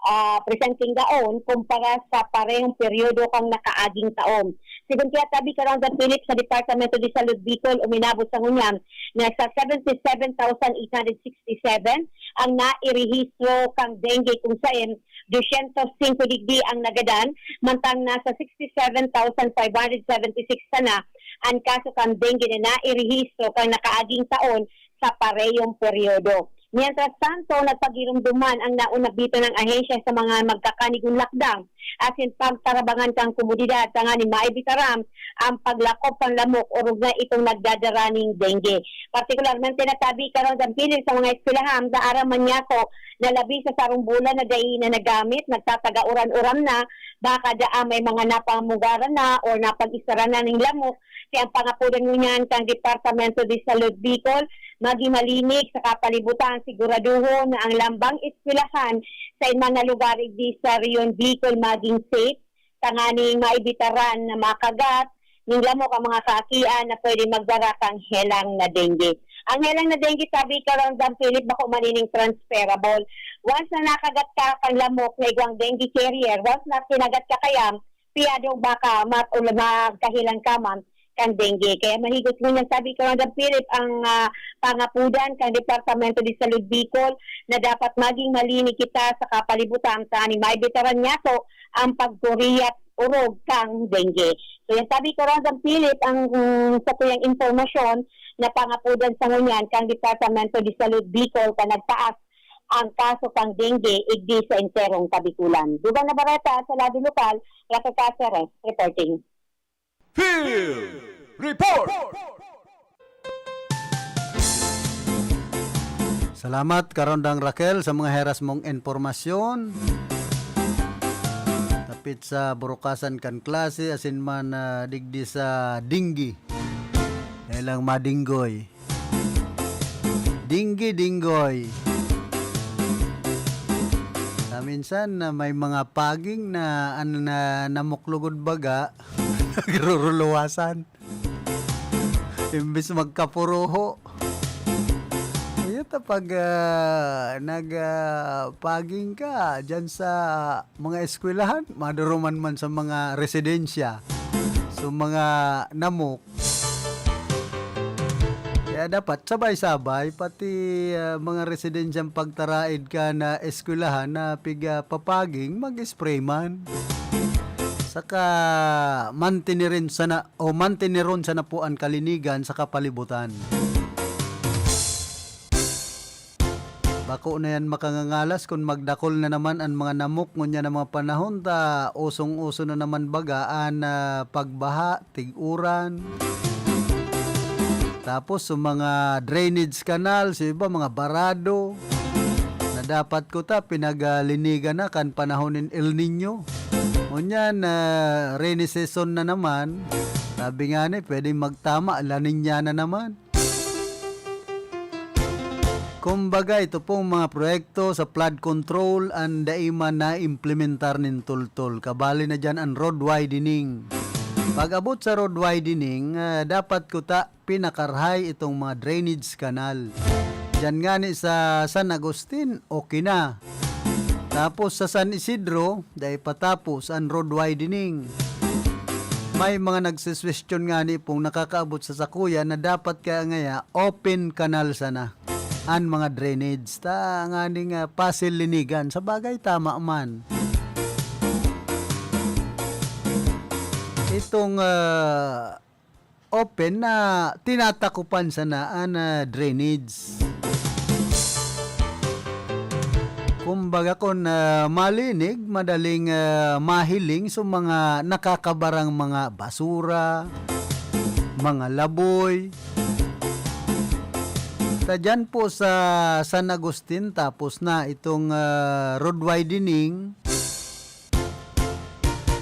ah, presenteng taon kumpara sa parehong peryodo kan nakaaging taon. Sigon kaya, tabi, Karondang Philip, sa Departamento de Salud Bicol, uminabot sa ngunyan na sa seventy-seven thousand eight hundred sixty-seven ang nairehistro kang dengue, kung saen dosyentos singko digdi ang nagadan, mantang nasa sixty-seven thousand five hundred seventy-six sana an kaso kan dengue na nairehistro kan nakaaging taon sa parehong peryodo. Mientras tanto, nagpagiromdoman ang nauna bito ng ahensya sa mga magkakanigon lakdang asin pagtarabangan kan komunidad tanganing maibitaram ang paglakop kan lamok orog na itong nagdadara ning dengue. Partikularmente natabi karon sa bilin sa mga eskwelahan sa Aram Maniaco na labi sa sarong bulan na dai na nagamit, nagtataga uran-uran na, baka daa may mga napamugaran na o napag-isara na ning lamok. Kaya ang pangapudan ngunyan kan Departamento de Salud Bicol, maging malinig sa kapalibutan, siguraduhon na ang lambang eskwelahan sa iman na lugar igdi sa Rehiyon Bicol maging safe, tanganing maibitaran na makagat ning lamok ang mga kaakian na pwede magdara kan helang na dengue. Ang helang na dengue, sabi ka lang, Dam Philip, bako man ining transferable. Once na nakagat ka kan lamok na igwang dengue carrier, once na kinagat ka kaya, piyado baka mat-, o magkahilang ka man kan dengue. Kaya mahigot ngunyan, sabi ka lang, Dam Philip, ang, ah, pangapudan kan Departamento de Salud Bicol na dapat maging malinig kita sa kapalibutan, tanganing maibitaran niya to ang pagkuriyat orog kan dengue. So, yan sabi ko, Random Philip, ang, mm, sa kuyang impormasyon na pangapudan sa ngunyan kan Departamento de Salud Bicol kan nagtaas ang kaso kan dengue igdi sa enterong Kabikulan. Dugang na bareta sa lado lokal, Rafa Caceres reporting. Field Report! Salamat, Karondang Raquel, sa mga heras mong impormasyon. Tapit sa burukasan kan klase, asin man, ah, digdi sa dinggi. Kaya lang madinggoy. Dinggi-dinggoy. Sa minsan na may mga paging na, ano, na namuklugod baga, nagruruluwasan. Imbis magkapuruho. Kaya ta pag, ah, nag, ah, paging ka dyan sa mga eskwelahan, maduruman man sa mga residensya, sa mga namok. Kaya dapat sabay-sabay, pati, ah, mga residensyang pagtaraid ka na eskwelahan na piga papaging, mag-spray man. Saka mantinerin sana o mantineron sana po an kalinigan sa kapalibutan. Bako na yan makangangalas kun magdakol na naman an mga namok ngunyan na mga panahon ta usong-uso na naman baga an, ah, pagbaha, tig-uran. Tapos sa mga drainage canal, sa iba mga barado na dapat kuta pinagalinigan na kan panahon nin El Nino. Ngunyan, ah, rainy season na naman. Sabi nga ni, pwedeng magtama, La Niña na naman. Kumbaga, ito pong mga proyekto sa flood control an dai man naimplementar nin tultol. Kabali na diyan an road widening. Pag-abot sa road widening, ah, dapat kuta pinakarhay itong mga drainage canal. Diyan ngani sa San Agustin, okay na. Tapos sa San Isidro, dai pa tapos an road widening. May mga nagsiswestiyon ngani pong nakakaabot sa sakuya na dapat kaya ngaya open canal sana an mga drainage. Ta nganing, ah, pasil linigan. Sa bagay, tama man. Itong, ah, open na tinatakupan sana an, ah, drainage. Kumbaga, kun, ah, malinig, madaling, ah, mahiling sa mga nakakabarang mga basura, mga laboy. Ta diyan po sa San Agustin, tapos na itong, ah, road widening.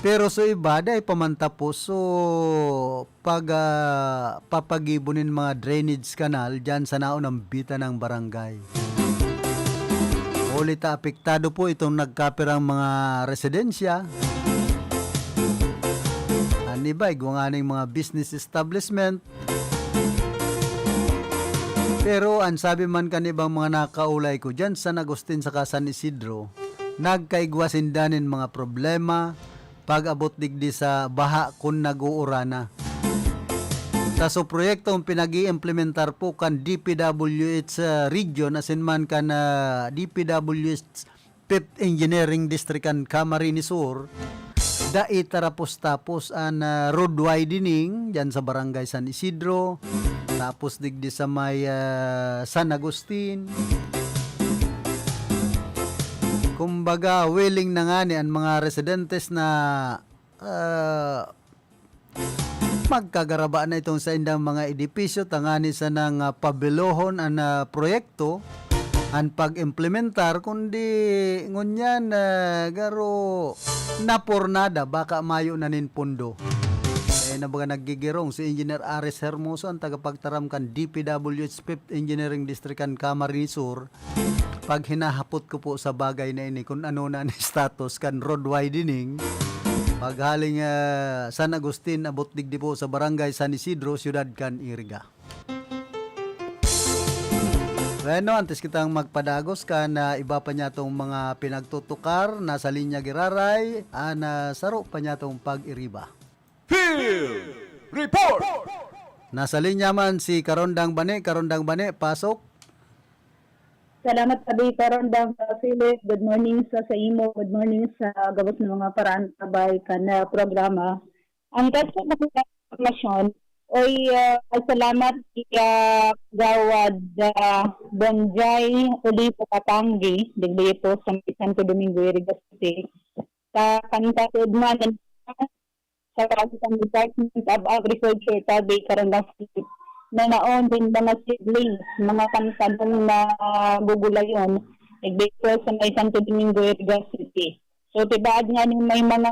Pero sa iba, dai pa man tapos. So, pag, ah, papagibo nin mga drainage canal diyan sa naunang bitan ng barangay. Huli ta apektado po itong nagkapirang mga residensya. An iba, igwa nganing mga business establishment. Pero an sabi man kan ibang mga nakaulay ko diyan sa San Agustin saka San Isidro, nagkaigwa sinda nin mga problema pag-abot digdi sa baha kun nag-uuran na. Ta so proyektong pinag-iimplementar po kan D P W H, ah, region asin man kan, ah, D P W H Fifth Engineering District kan Camarines Sur, dai tarapos-tapos an, ah, road widening diyan sa Barangay San Isidro, tapos digdi sa may, ah, San Agustin. Kumbaga, willing na ngani an mga residentes na, ah, magkagaraba na itong saindang mga edipisyo, tangani sanang, ah, pabilohon an, ah, proyekto, an pag-implementar, kundi ngunyan, ah, garo napurnada, baka mayo na nin pundo. Eh, na baga naggigirong si Engineer Aris Hermoso, ang tagapagtaram kan D P W H Fifth Engineering District kan Camarines Sur. Pag hinahapot ko po sa bagay na ini, kung ano na an status kan road widening, paghaling, ah, San Agustin, abot digdi po sa Barangay San Isidro, siyudad kan Iriga. Bueno, antes kitang magpadagos kan, ah, iba pa niyatong mga pinagtutukar, nasa linya giraray, an, ah, saro pa niyatong pag-iriba. Field Report! Nasa linya man si Karondang Bani. Karondang Bani, pasok. Salamat, Abi Karondang, ah, Philip. Good morning sa, sa imo. Good morning sa gabos na mga paraantabay kan, ah, programa. Ang kaso na impormasyon, oy, ah, salamat kay, ah, Kagawad, ah, Bonjay Olivo Katanggi, digdi po sa may Santo Domingo, Iriga City. Sa kantasid man, sa Kabutan Department of Agriculture, Tabi, Karandang City, na naon din mga seedlings, mga kantanom na gugulayon, digdi po sa may Santo Domingo, Iriga City. So, tibaad nga nin may mga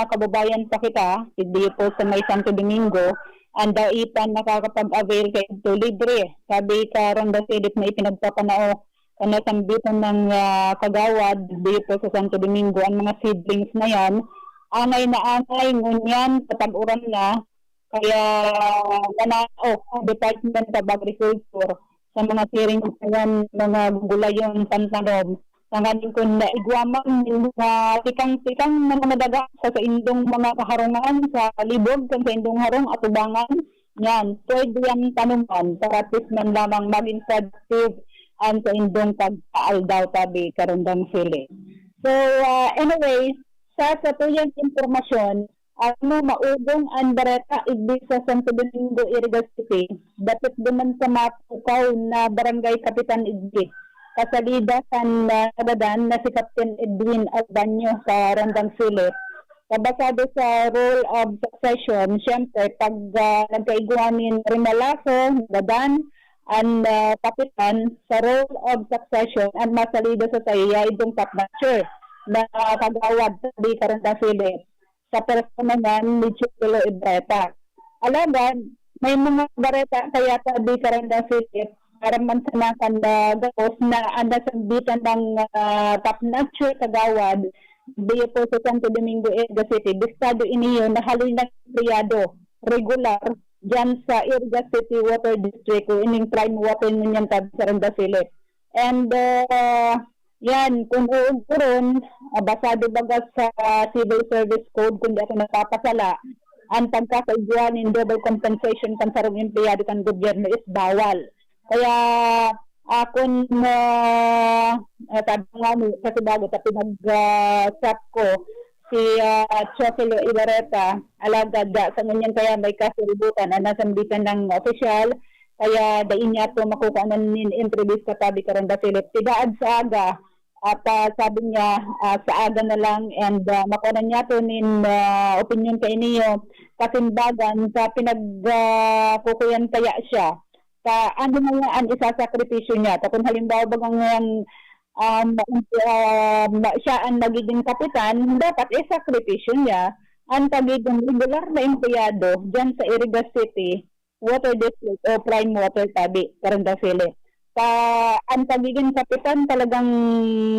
kababayan pa kita, digdi po sa may Santo Domingo, ang dai pa nakakapag-avail kaidto libre. Sabi ka, Ronda Philip, na ipinagpapanao kan nasambitan ng, ah, kagawad, digdi po sa Santo Domingo, ang mga seedlings na yan, angay na angay, ngunyan, patag-uran na, kaya nanao ang Department of Agriculture sa mga siring na yan, mga gugulayon, pantanom, tanganing kun naigwa man nin mga tikang-tikang na mga daga sa saindong mga kaharungan, sa libog kan saindong harong, atubangan, yan, pwede yan tanuman para at least man lamang maging productive ang saindong pag-aaldaw, Tabi, Karandang Philip. So, ah, anyway, sa satuyang impormasyon, ano, maugong an bareta igdi sa Santo Domingo, Iriga City, dapit duman sa mapukaw na barangay kapitan igdi, kasalida kan, ah, nagadan na si Captain Edwin Albanyo sa Randang Philip. Kabasado sa rule of succession, siyempre, pag, ah, nagkaigwa nin rimalaso, nagadan, an, ah, kapitan, sa rule of succession, an masalida sa saiya, idong top notcher na kagawad sa di Randang Philip. Sa persona niyan ni Chupilo Ibreta. Alagad, may mga bareta kaya, Tabi, Karandang Philip, para man sana kan, ah, gabos na an nasambitan ng, ah, top notcher kagawad, digdi po sa Santo Domingo, Iriga City, bistado ini yun na haloy na empleyado, regular, dyan sa Iriga City Water District o ining Prime Water ngunyan, Tabi, Karandang Philip. And, ah, yan, kun uugurun, ah, basado baga sa Civil Service Code, kun di ako nagpapasala, ang pagkakaigwa nin double compensation kan sarong empleyado kan gobyerno is bawal. Kaya, ah, kun, ah, ah, sabi ko nga ni, sa Subago, sa pinag, ah, chat ko, si, ah, Teofilo Ibareta, alagad, ah, sa ngunyan kaya may kasuributan, ah, nasambitan ng opisyal, kaya dai niya to makukuha nin entrevista, Tabi, Karandang Philip. Tibaad sa aga, at, ah, sabi niya, ah, sa aga na lang and, ah, makuha na niya to nin, ah, opinyon kaini, kasimbagan sa pinag, ah, kukuyan kaya siya. Sa ano na nga an isasakripisyo niya? Ta kun halimbawa baga ngayang, um, um, siya an magiging kapitan, dapat isakripisyo niya an pagiging regular na empleyado diyan sa Iriga City Water District o Prime Water, Tabi, Karandang Philip. Sa, an pagiging kapitan, talagang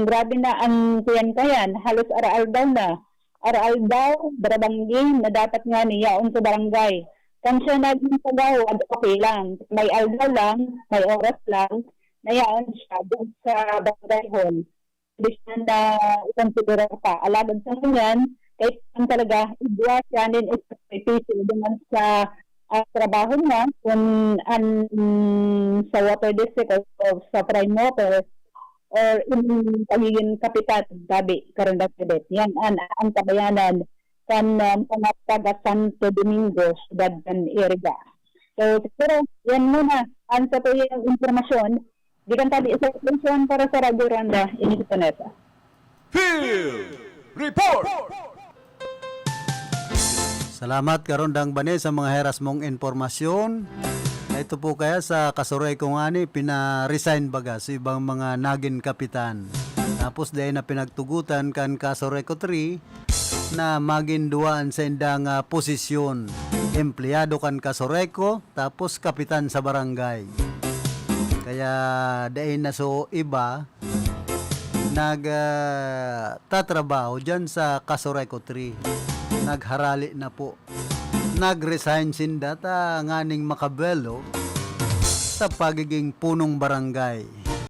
grabe na an kuyan-kayan. Halos ara-aldaw na. Ara-aldaw, barabanggi, na dapat nga niyaon sa barangay. Kan siya naging kagawad, okay lang. May aldaw lang, may oras lang, na yaon siya doon sa barangay hall. Pwede siya na ikonsiderar pa. Alagad sa ngunyan, kaipuhan talaga, igwa siya nin isakripisyo duman sa, ah, trabaho niya, kun an, sa water district o, o sa prime water, or in pagiging kapitan, Tabi, Karandang Philip. Yan an, an tabayanan kan, ah, mga taga Santo Domingo, siyudad kan Iriga. So, siguro, yan muna ang satuyang impormasyon. Gikan ta di sa atensyon para sa Radyo Randa, ini si Vanessa. Field Report! Salamat, Karondang Bane, sa mga heras mong impormasyon. Ito po kaya sa Casureco ngani, pina-resign baga sa ibang mga nagin kapitan. Tapos dai na pinagtugutan kan Casureco three na magin duwa an saindang, ah, posisyon. Empleyado kan Casureco, tapos kapitan sa barangay. Kaya dai na so iba nag, ah, tatrabaho diyan sa Casureco three. Nagharali na po. Nag-resign sinda ta nganing makabelo sa pagiging punong barangay.